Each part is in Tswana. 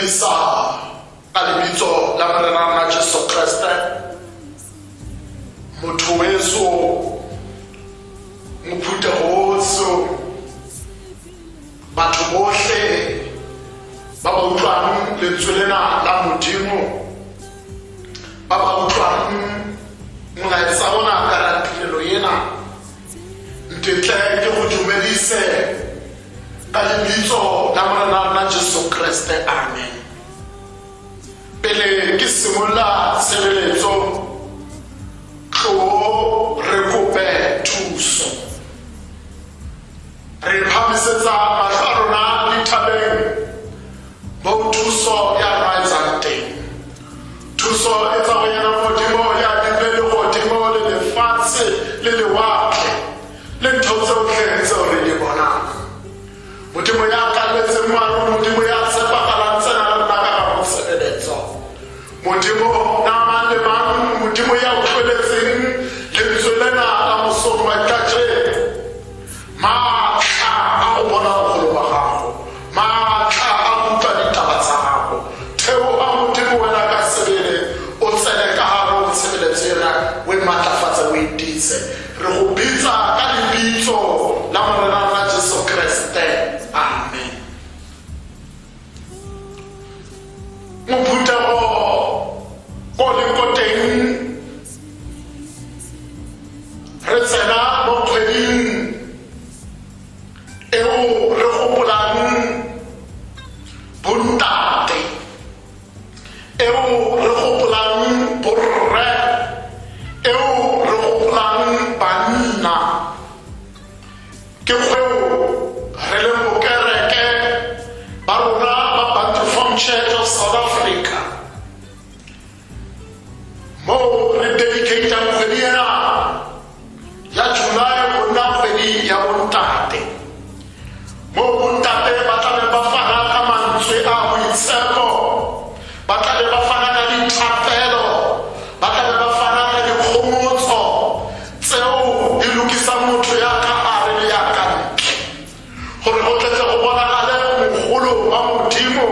Dumedisa ka lebitso la Morena rona Jesu Kreste. Motho weso, mophuthego oso, batho bohle ba ba utlwang lentswe lena la Modimo, ba ba utlwang molaetsa ona ka ra tirelo ena, ntetle ke go dumedise ka lebitso la Morena rona Jesu Kreste. Amen. Pele ke simolola tshebeletso, tloo re kope thuso. Re phamisetsa mahlo a rona dithabeng moo thuso ya rona e tswang teng. Thuso e tswa go yena Modimo ya dipe legodimo le lefatshe le lewatle le ntho tsotlhe tseo re di bonang. Modimo ya kalletseng maru, Modimo ya tshepagalang tsena le rona ka gare ho tshebeletso. Modimo na mang le mang, Modimo ya utlweletseng lentswe lena la mosong wa kajeno, maatla a go bona bogolo ba gago, maatla a go utlwa ditaba tsa gago. Theoha Modimo wena ka sebele, o tsene ka gare ho tshebeletso ena, o e matlafatse, o e tiise. Re go bitsa ka lebitso la Morena rona Jesu Kreste. Amen. Mophuthego ko leng ko teng re tsena mo kgweding eo re gopolang bontate, eo re gopolang borre, eo re gopolang banna. Ke kgweo re leng bokereke ba rona ba Bantu Reformed Church of South Africa, moo re dedicatang kgwedi ena ya July go nna kgwedi ya bontate, moo bontate ba tlabe ba fana ka mantswe a boitshepo, ba tlabe ba fana ka dithapelo, ba tlabe ba fana ka dikgomotso tseo di lokisang motho ya ka gare le ya ka ntle, gore go tletle go bonagale mogolo wa Modimo,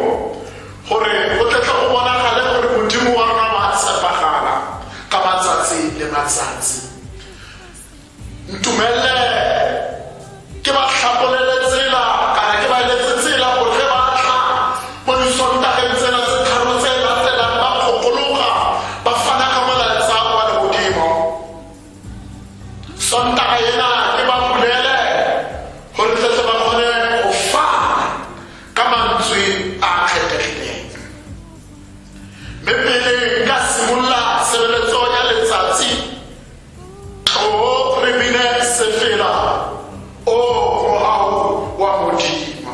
gore go tletle go bonagale gore Modimo wa rona wa tshepagala ka matsatsi le matsatsi. Ntumelle ke ba tlhapolele tsela, kana ke ba eletse tsela, gore ge ba tla mo disontageng tsena tse tharo tse latelang ba kgokologa ba fana ka molaetsa wa legodimo. Sontaga ena ke ba bulele gore tletle ba kgone go fana ka mantswe a kgethegileng. Mme pele nka simolola tshebeletso ya letsatsi, tloo re bine sefela, O mohau wa Modimo.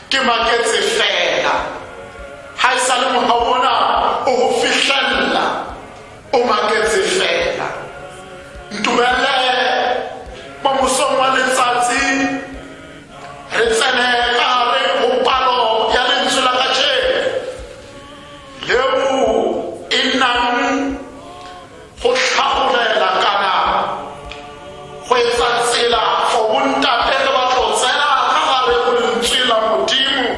Ke maketse fela. Ha e sa le mohau ona o go fihlella, o maketse fela. Ntumelle mo mosong wa letsatsi re tsene ka gare go palo ya lentswe la kajeno leo e nnang go tlhagolela kana go etsa tsela for bontate le ba tlo tsena ka gare go lentswe la Modimo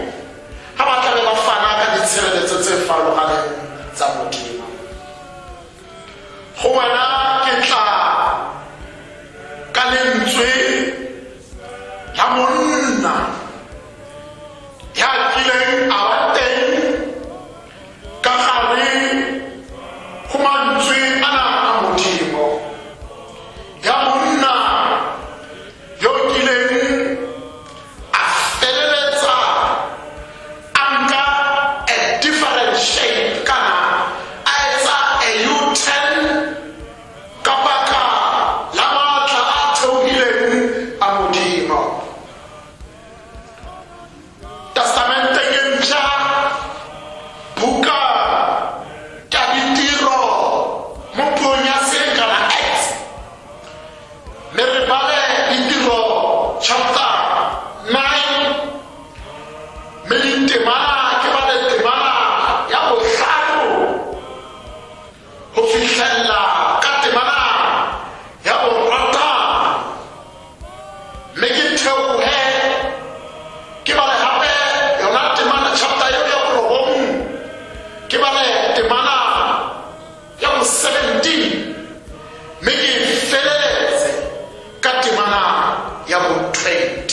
ga ba tlabe ba fana ka ditshireletso tse farologaneng tsa Modimo. Go wena ke tla ka lentswe la monna ya kileng a ba teng ka gare go mantswe ana a Modimo, ya monna yo kileng a feleletsa a nka a different shape kana a etsa a U-turn ka baka la maatla a theohileng a Modimo. Testamenteng e ntšha, buka ya Ditiro mo puong ya Seengana Acts, mme re bale Ditiro chapter 9 mme ditemana ke bale temana ya bohlano go fihlella ka temana ya boratano, mme ke theohe ke bale gape yona temana chapter eo ya borobong, ke bale temana ya bo 17 mme ke feleletse ka temana ya bo 20.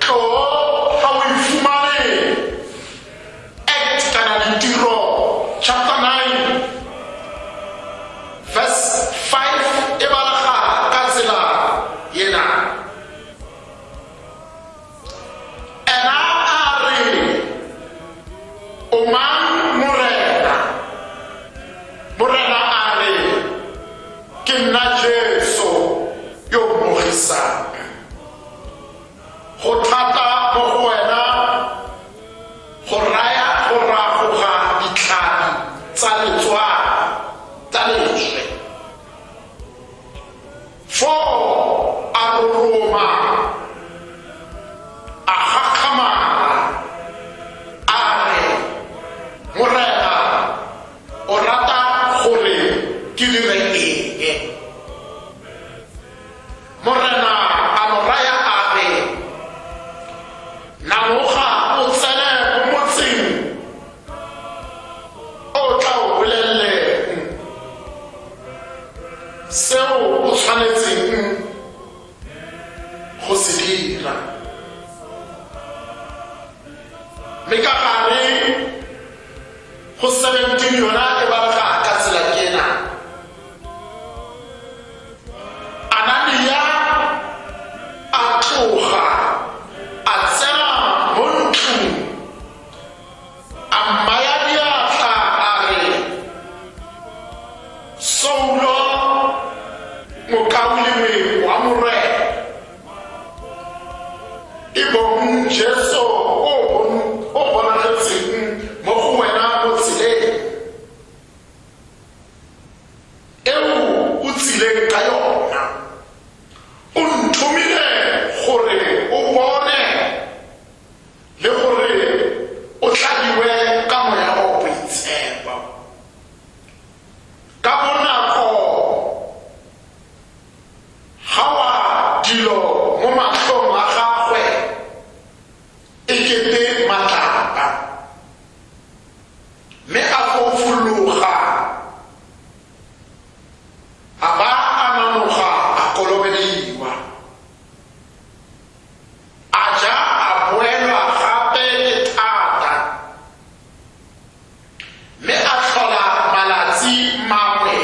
Tloo ga o e fumane Act kana Ditiro chapter 9 verse 5 e balega ka tsela yena. Ena a re, O mang, Morena? Morena a re, Ke nna Jesu yo o mmogisang. Go thata mo go wena go raya go ragoga ditlhabi tsa letswai tsa leswe. Foo a roroma, a gakgamala, a re, Morena, o rata gore ke dire eng? Morena a mo raya a re, Nanoga o tsene mo motseng o tla o boleleleng seo o tshwanetseng go se dira. Mme ka gare go 17 yona e balega ka tsela kena. Anania a tloga a tsena mo ntlong, a mmaya diatla a re, Soulo, mokaulengwe wa Morena, e bong Jesu o bonagetseng mo go wena mo tseleng eo o tsileng ka yona, o nthomile gore o bone le gore o tladiwe ka moya o boitshepo. Ka bonako ga wa dilo mo matlhong a gagwe e kete matlapa, mme a foufologa a ba a nanoga a kolobediwa. A ja a boelwa gape ke thata, mme a tlhola malatsi mangwe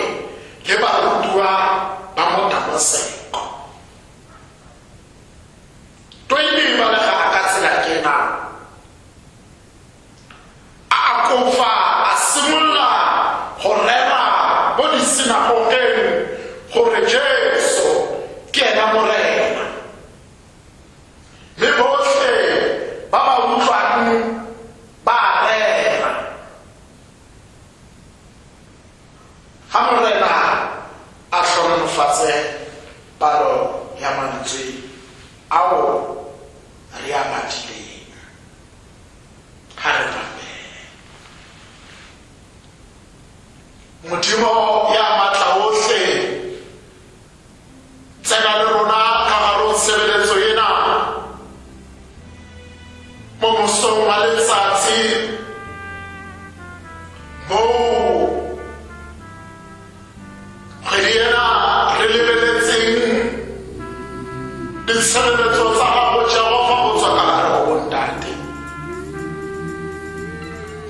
le barutiwa ba mo Damaseko. Toile e balega ka tsela ena. A akofa a simolola go rera mo disinagogeng gore Jesu ke ena Morena. Mantswe ao re a badileng. Ha re rapele. Modimo ya matla ohle, tsena le rona ka gare ho tshebeletso ena mo mosong wa letsatsi moo kgwedi ena re lebeletseng ditshebeletso tsa gago Jehova go tswa ka gare go bontate.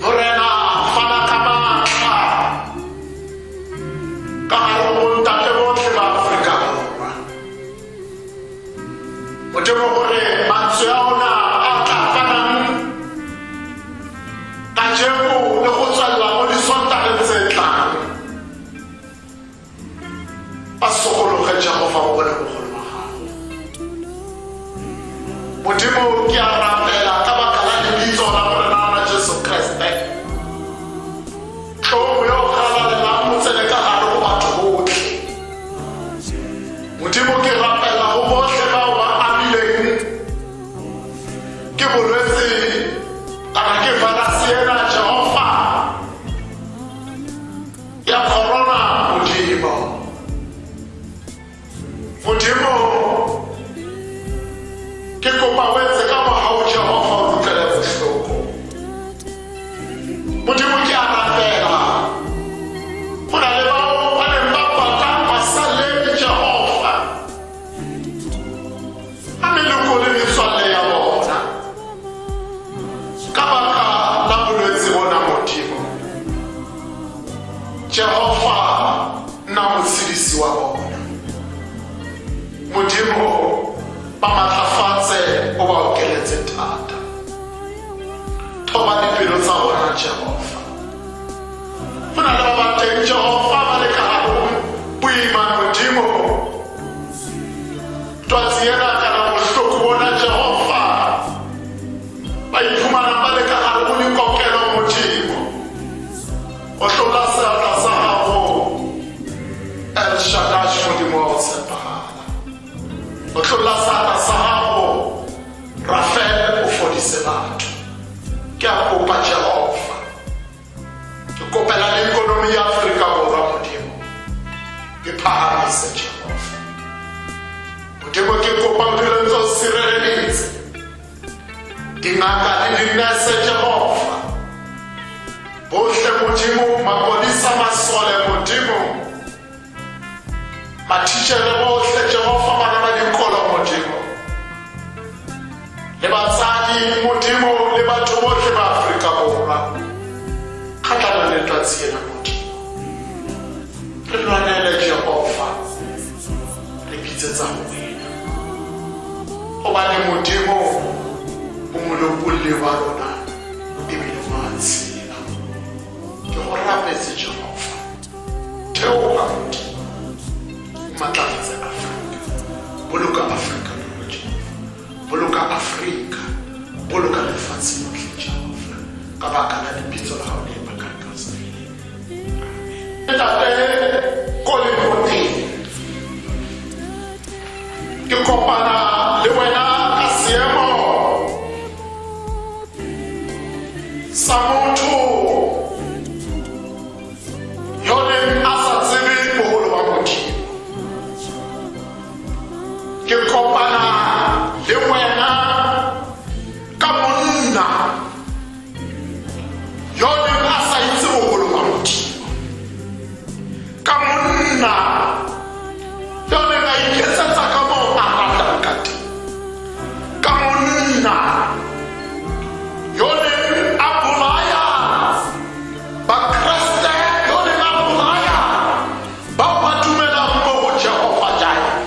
Morena, fana ka maatla ka gare go bontate botlhe ba Aforika Borwa. Modimo, gore mantswe a ona a tla fanang kajeko le go tswelela mo disontageng tse tlang ba sokologe, Jehova, o bone bogolo ba gago. Modimo, ke a rapela ka baka la lebitso la Morena wa Jesu Kriste, tlomo yo galalelang o tsene ka gare go batho botlhe. Modimo, ke rapela go botlhe bao ba amileng ke bolwetse kana ke virus ena, Jehova, ya corona. Modimo, Modimo, ke kopa o etse ka mogau, Jehova, o utlwele bohloko. Modimo, ke a rapela, go na le bao ba neng ba pata masaledi, Jehova, a meloko le metswalle ya bona ka baka la bolwetse bona. Modimo Jehova, nna motshedisi wa bona. Modimo, ba matlafatse, o ba okeletse thata, thoba dipelo tsa bona, Jehova. Go na le ba ba teng, Jehova, ba le ka gare ho boima. Modimo, twatsi ena kana bohloko bona, Jehova, ba iphumanang ba le ka gare ho dikokelo. Modimo, o hlola seatla sa gago, El Shaddai, Modimo wa go tshepagala. O hlola seatla sa gago, Rafael, o fodise batho. Ke a kopa, Jehova, ke kopela le ikonomi ya Aforika Borwa. Modimo, e phahamise, Jehova. Modimo, ke kopa o dule ntse o sireleditse dingaka le dinese, Jehova, bohle. Modimo, mapodisa, masole, Modimo, matitjhere bohle, Jehova, bana ba dikolo, Modimo, le batsadi, Modimo, le batho bohle ba Afrika Borwa kgatlhanong le twatsi ena. Modimo, re lwanele, Jehova, re bitsetsa ho wena, gobane Modimo o molopolli wa rona ebile wa tshela. Ke go rapetse, Jehova, theoga, Modimo, o matlafatse Afrika. Boloka Afrika Borwa, Jehova, boloka Afrika, boloka lefatshe lotlhe, Jehova, ka baka la lebitso la gago le bakang ka sa feleng. Amen. Ntate Kolipoteng, ke kopana le wena ka seemo sa motho yo neng a sa tsebe boholo ba Modimo. Ke kopana le wena ka monna yo neng a sa itse boholo ba Modimo, ka monna yo neng a iketsetsa ka moo a ratang ka teng, ka monna yo neng a bolaya Bakreste, yo neng a bolaya bao ba dumelang mo go Jehova Jireh.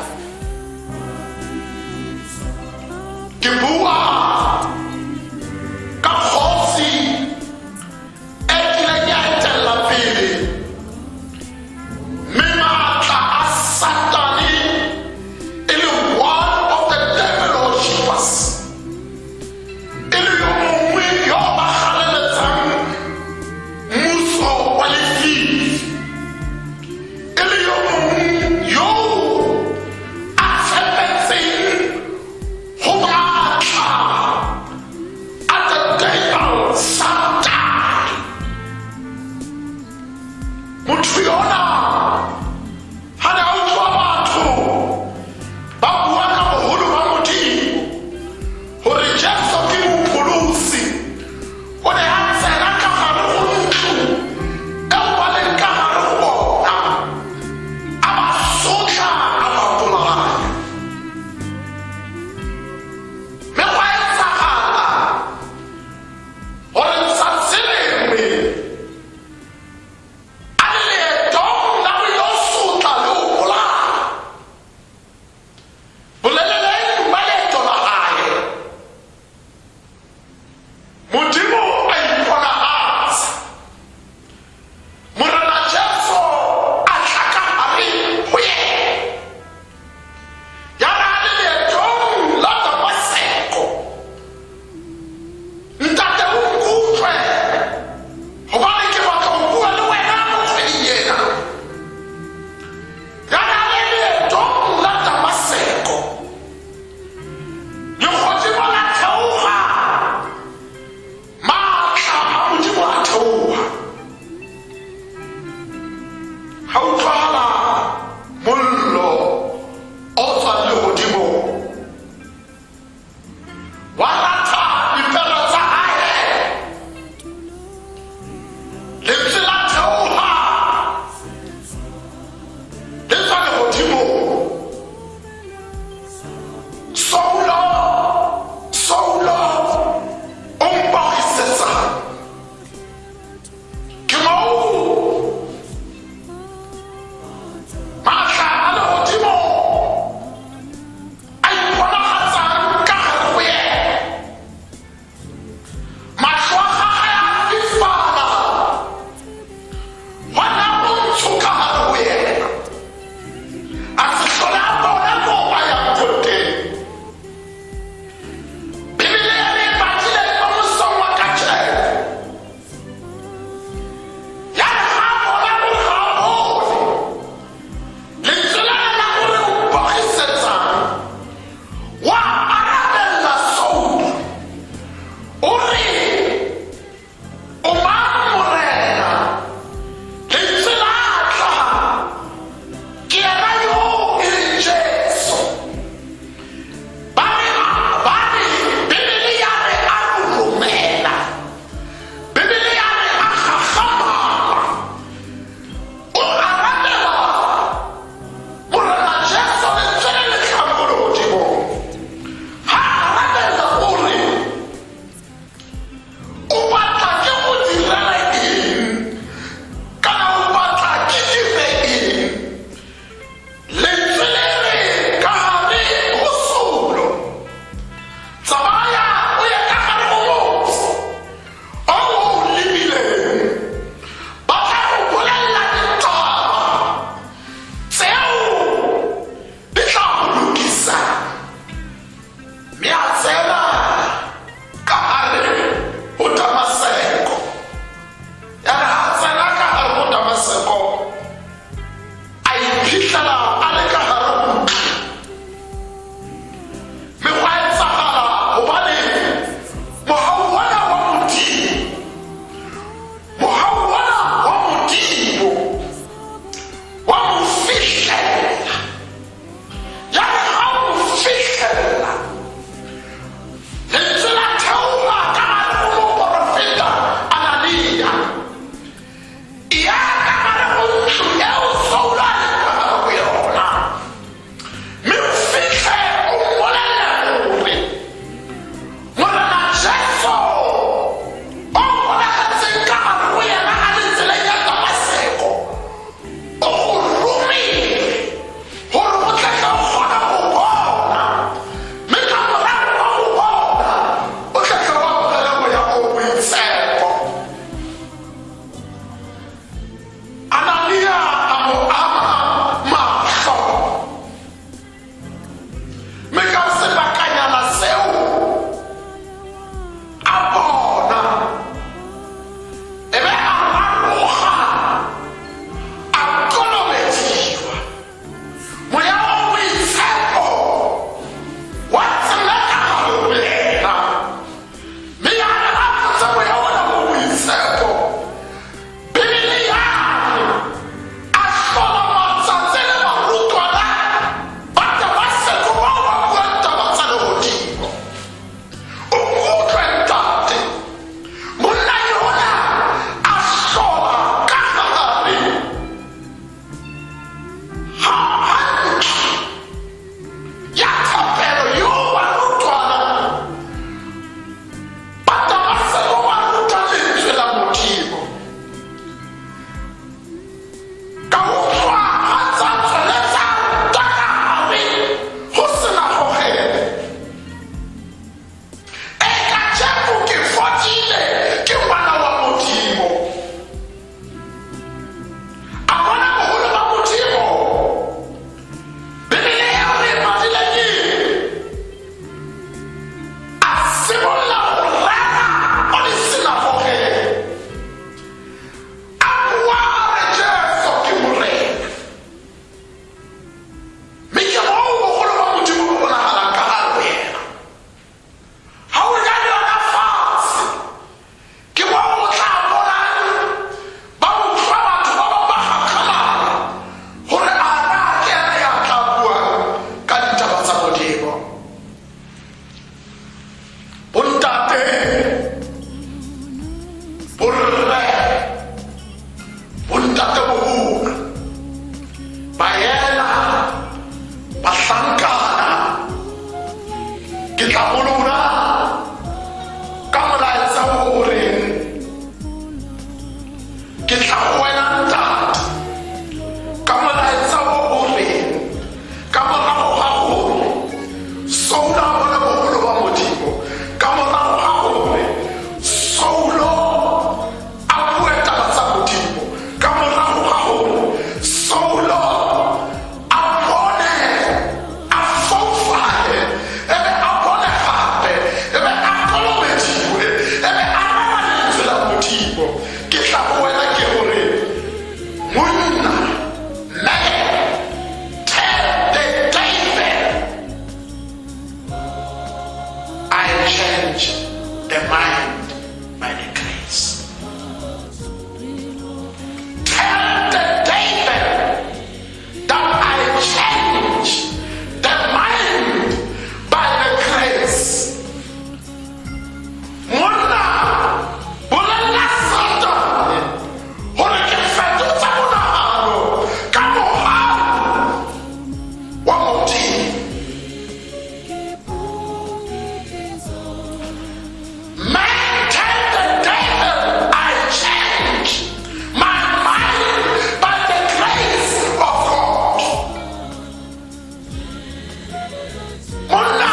Monna,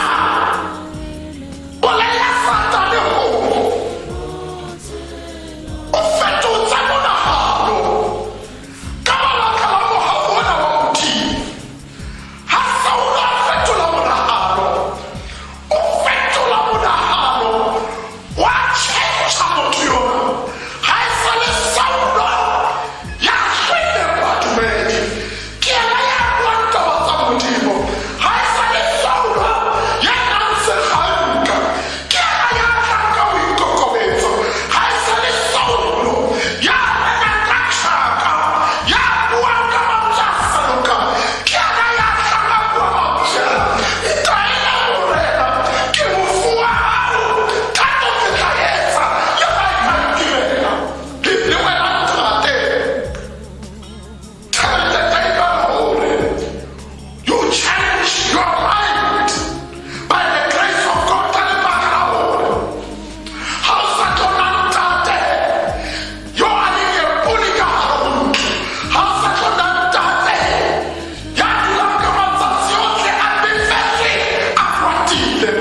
bolelela Satane gore o fetotse monagano ka mabaka la mogau ona wa Modimo. Ha Saulo a fetola monagano, o fetola monagano wa tšhentšha motho yona. Ha e sa le Saulo ya hlweleng badumedi, ke yena ya buang taba tsa Modimo. Ha e sa le Saulo ya nang seganka, ke yena ya tlang ka boikokobetso. Ha e sa le Saulo ya renang ka tšhaka, ya buang ka mantswe a sa lokang, ke yena ya tlang a bua mantswe a ntaela Morena, ke mofu wa hao, thato ke tla etsa le ha e ka nkimela. Le wena ntate, tell the devil hore you change your mind by the grace of God ka lebaka la hore ha o sa tlo nna ntate yo a leng a poli ka hare ho ntlo, ha o sa tlo nna ntate ya dulang ka matsatsi otlhe a befetswe, a kwatile,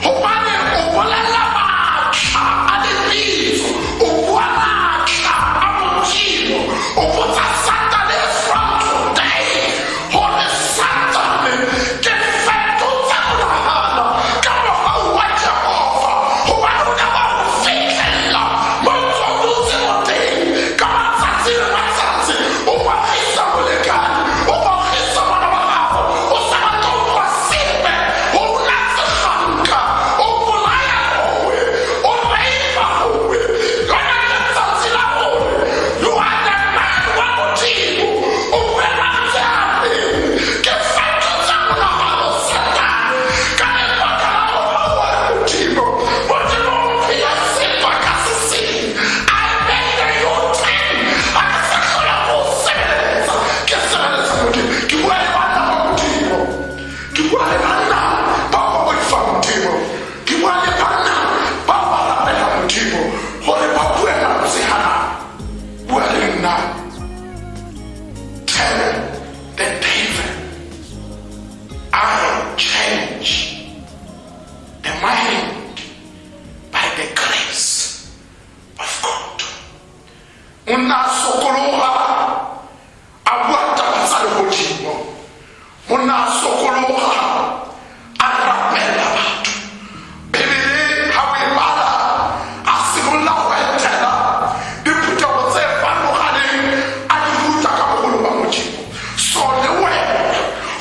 hobane o bolela matla a lebitso, o bua matla a Modimo, o botsa Satane from today hore Satane, ke fetotse monahano ka mohau wa Jehova, hobane o ne wa o fihlella mo ntso o dutse mo teng ka matsatsi le matsatsi, o bogisa molekane, o bogisa ngwana wa gago, o sa batle ho utlwa sepe, o na seganka, o bolaya gongwe, o raipa gongwe. Lona letsatsi la gore you are the man wa Modimo, o bue mantswe a reng, ke fetotse monagano Satane ka lebaka la mohau wa Modimo. Modimo o mphile sebaka se seng. I made a U-turn. Ha ke sa hlola ho o sebeletsa, ke sebeletsa Modimo. Ke bua le banna ba Modimo, ke bua le banna ba ba boifang Modimo, ke bua le banna ba ba rapelang Modimo gore ba bue mantswe ana. Bua le nna. Tell the devil I change the mind by the grace of God. Monna a sokologa, a bua taba tsa lehodimo. Monna a sokologa, a rapela batho. Bibele ha o e bala, a simolola go etela diphuthego tse farologaneng, a di ruta ka bogolo ba Modimo. So le wena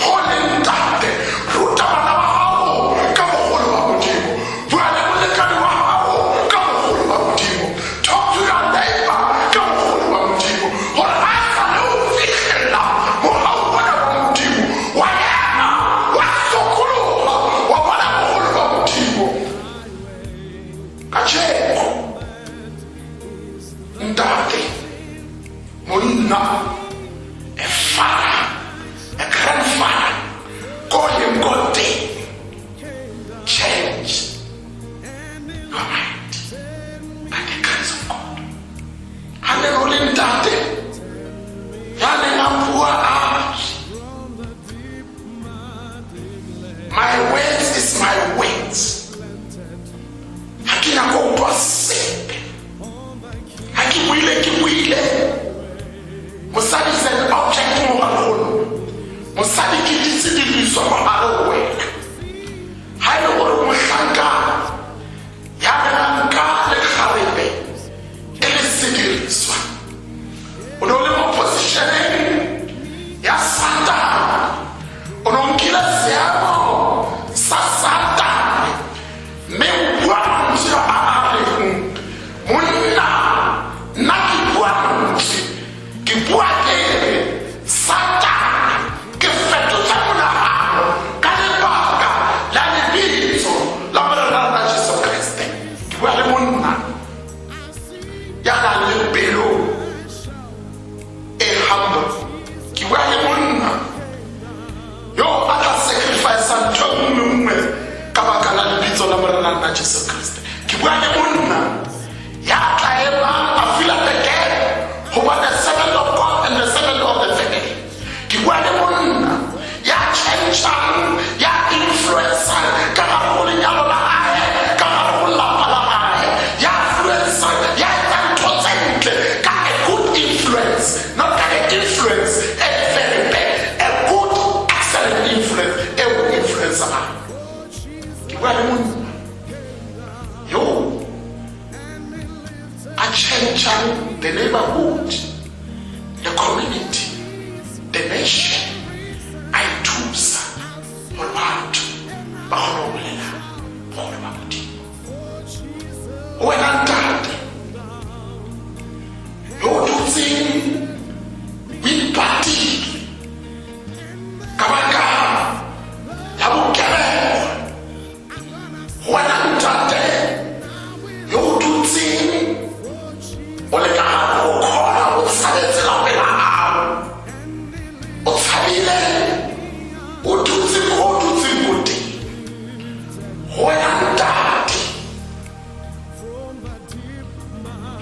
go le ntate, ruta bana ba gago. tsamaya. Ke bua le monna yo a changeng the neighborhood, the community, the nation, a e thusa gore batho ba kgone go bolela bogolo ba Modimo. Go wena ntate yo o dutseng o ipatile ka baka la bokebekwa, go wena ntate yo o dutseng o le ka gare go kgona o tshabetse lapeng la gago, o tshabile, o dutse ko o dutseng ko teng, go wena ntate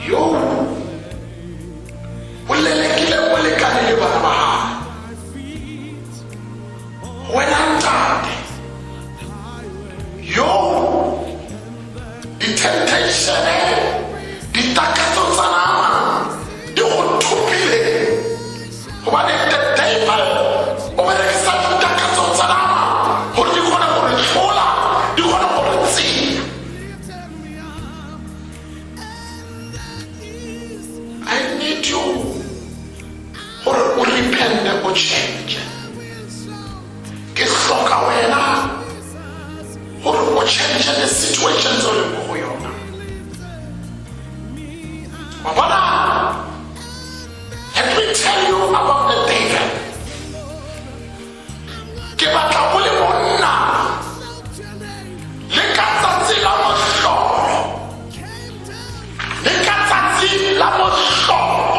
yo o lelekile molekane le bana ba gago, go wena ntate yo di-temptation, ditakatso tsa nama di go thopile, gobane the devil o berekisa ditakatso tsa nama gore di kgone go re tlhola, di kgone go re tseya. I need you gore o repente, o change. Ke hloka wena gore o change the situation tse o leng mo go yona. Wa bona, let me tell you about the devil. Ke batla o le monna le ka tsatsi la mohlolo, le ka tsatsi la mohlolo,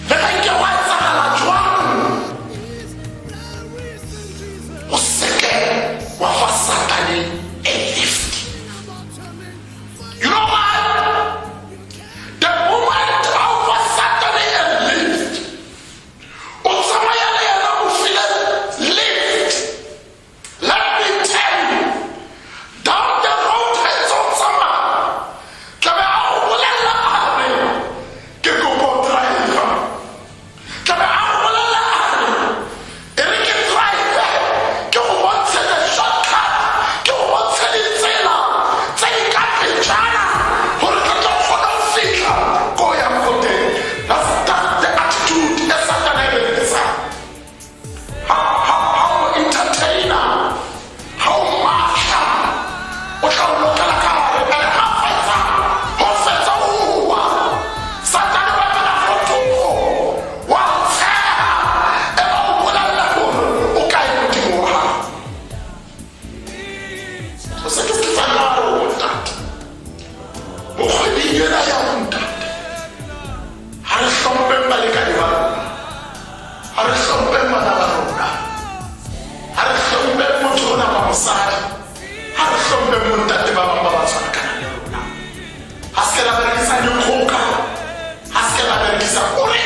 le ga nke wa etsagala jwang, o seke wa fa Satane a lift. You know why? The moment ha o fa Satane a lift, o tsamaya le yena, o file lift. Let me tell you, down the road ha ntse o tsamaya, tlabe a o bolella a re, "Ke kopo driver." Tlabe a o bolella a re, "E re ke drive, ke go bontshe the shortcut, ke go bontshe ditsela tse di ka pejana gore ke tlo kgona go fitlha ko o yang ko teng." That's the attitude e Satane e berekisang. Ha o entertainer, ha o matla, o tla o lokela ka hare, ene ha fetsa ho fetsa ho wa Satane wa pela kgotoko wa o tsheha, e ba o bolella hore o kae Modimo wa hao. So se ke se fella re ho ntate mo kgweding ena ya bontate, ha re hlompheng balekane ba rona, ha re hlompheng bana ba rona, ha re hlompheng motho ona wa mosadi, ha re hlompheng bontate ba bang ba ba tshwanakana le rona. Ha se ke la berekisa dikgoka, ha se ke la berekisa ore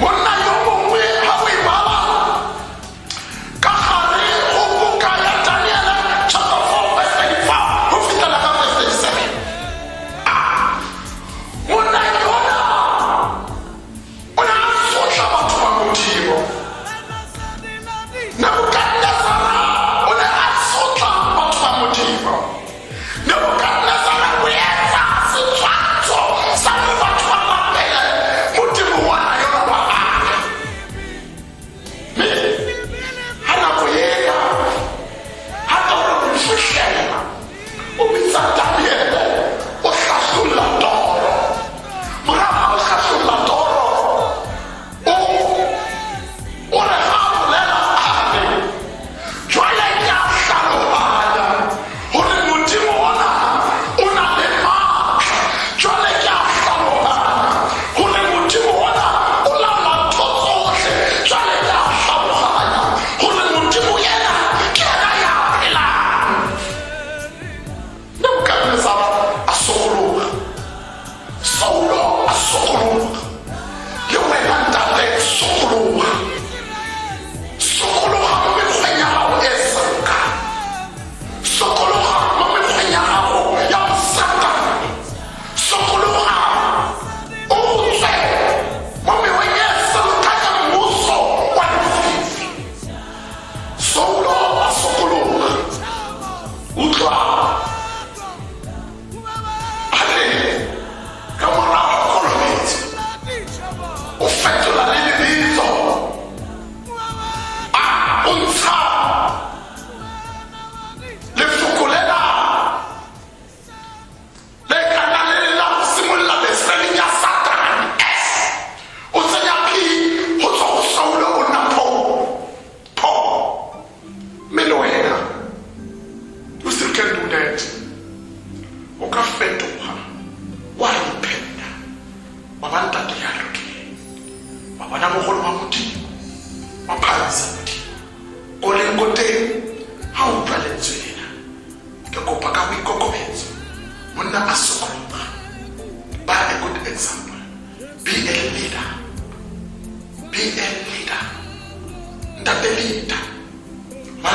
monna yo mongwe. Ha o e bala ka gare go buka ya Daniele chapter 4 verse 34 go fitlhela ka verse 37, monna yona o ne a sotla batho ba Modimo. Nebukadnezara o ne a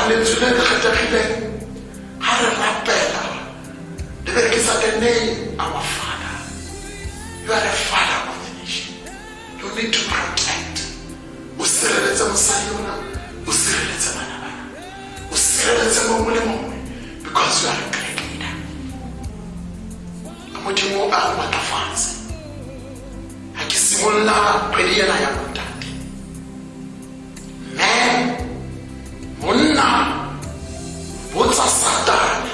Gobane lentswe le le kgethegileng ga re rapela le berekisa the name our Father. You are the father of the nation. You need to protect. O sireletse mosadi yona, o sireletse bana bana, o sireletse mongwe le mongwe, because you are a great leader. Modimo a go matlafatse. Ga ke simolola kgwedi ena ya bontate, mme monna, botsa Satane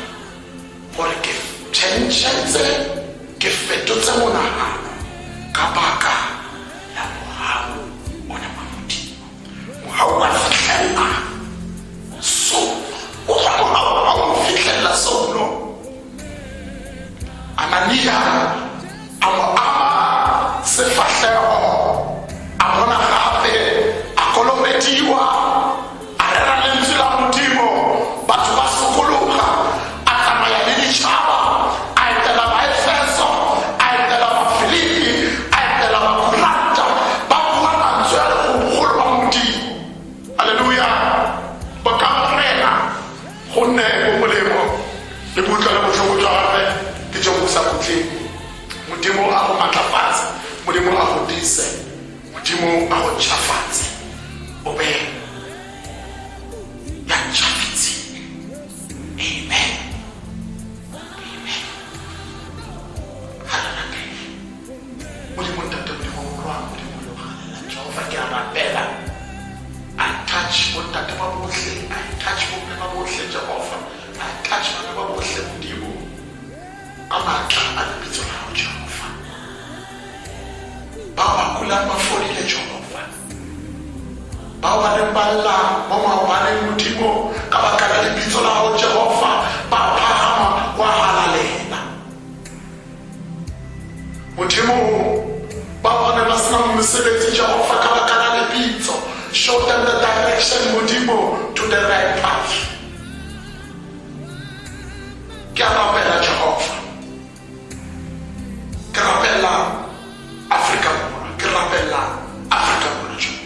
gore ke tšhentšhetse, ke fetotse monagano ka baka la mohau ona wa Modimo. Mohau wa fitlhelela soulo, o ga mohau wa o fitlhelela soulo. Anania a mo ama sefahlego, a bona gape, a kolobediwa, a rera lentswe la Modimo, batho ba sokologa, a tsamaya le ditšhaba, a etela Baefeso, a etela Bafilipi, a etela Bakoranta, ba bua mantswe a legologolo ba Modimo. Halleluja! Ba ka Morena, gonne bo molemo le boutlwa le botlhoko jwa gagwe ke jo bo sa khutleng. Modimo a go maatlafatse, Modimo a go dise, Modimo a go ntšhafatse, o be ya ntšhafetseng. Amen, amen. Ga re rapele. Modimo Ntate, Modimo Morwa, Modimo yo galelang, Jehova, ke a rapela. I touch bontate ba bohle, I touch bomme ba bohle, Jehova. I touch bana ba bohle, Modimo, ka maatla a lebitso la hao, Jehova. Ba ba kulang ba fodile, Jehova. Bao ba neng ba lla mo maobaneng, Modimo, ka baka la lebitso la hao, Jehova, ba phahama wa halalela. Modimo, ba bone ba sena mosebetsi, Jehova, ka baka la lebitso, show them the direction, Modimo, to the right path. Ke a rapela, Jehova. Ke rapela Afrika Borwa, ke rapela Afrika Borwa, Jehova.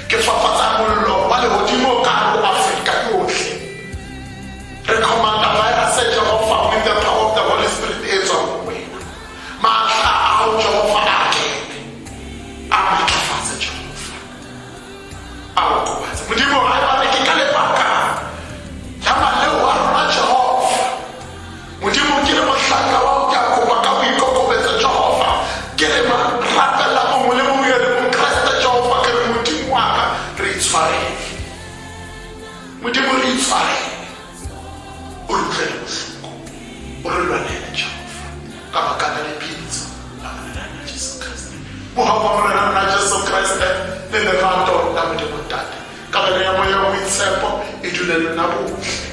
Ke fafatsa mollo wa lehodimo ka hare ho Afrika yohle. Re commanda virus, Jehova, with the power of the Holy Spirit e tswang ho wena. Maatla a hao, Jehova, a kene, a matlafatse, Jehova, a okobatse. Modimo, haebane ke ka lebaka la maleo a rona, Jehova Modimo, ke le mohlanka wa hao, ke a kopa ka boikokobetso, Jehova, ke re rapella mongwe le mongwe yo e leng Mokreste, Jehova, ke re Modimo wa ka, re itshwarele. Modimo, re itshwarele, o re utlwele bohloko, o re lwanele, Jehova, ka baka la lebitso la Morena Jesu Kriste. Mohau wa Morena rona Jesu Kriste le lerato la Modimo Ntate, kabelo ya Moya o Boitshepo e dule le nna bohle.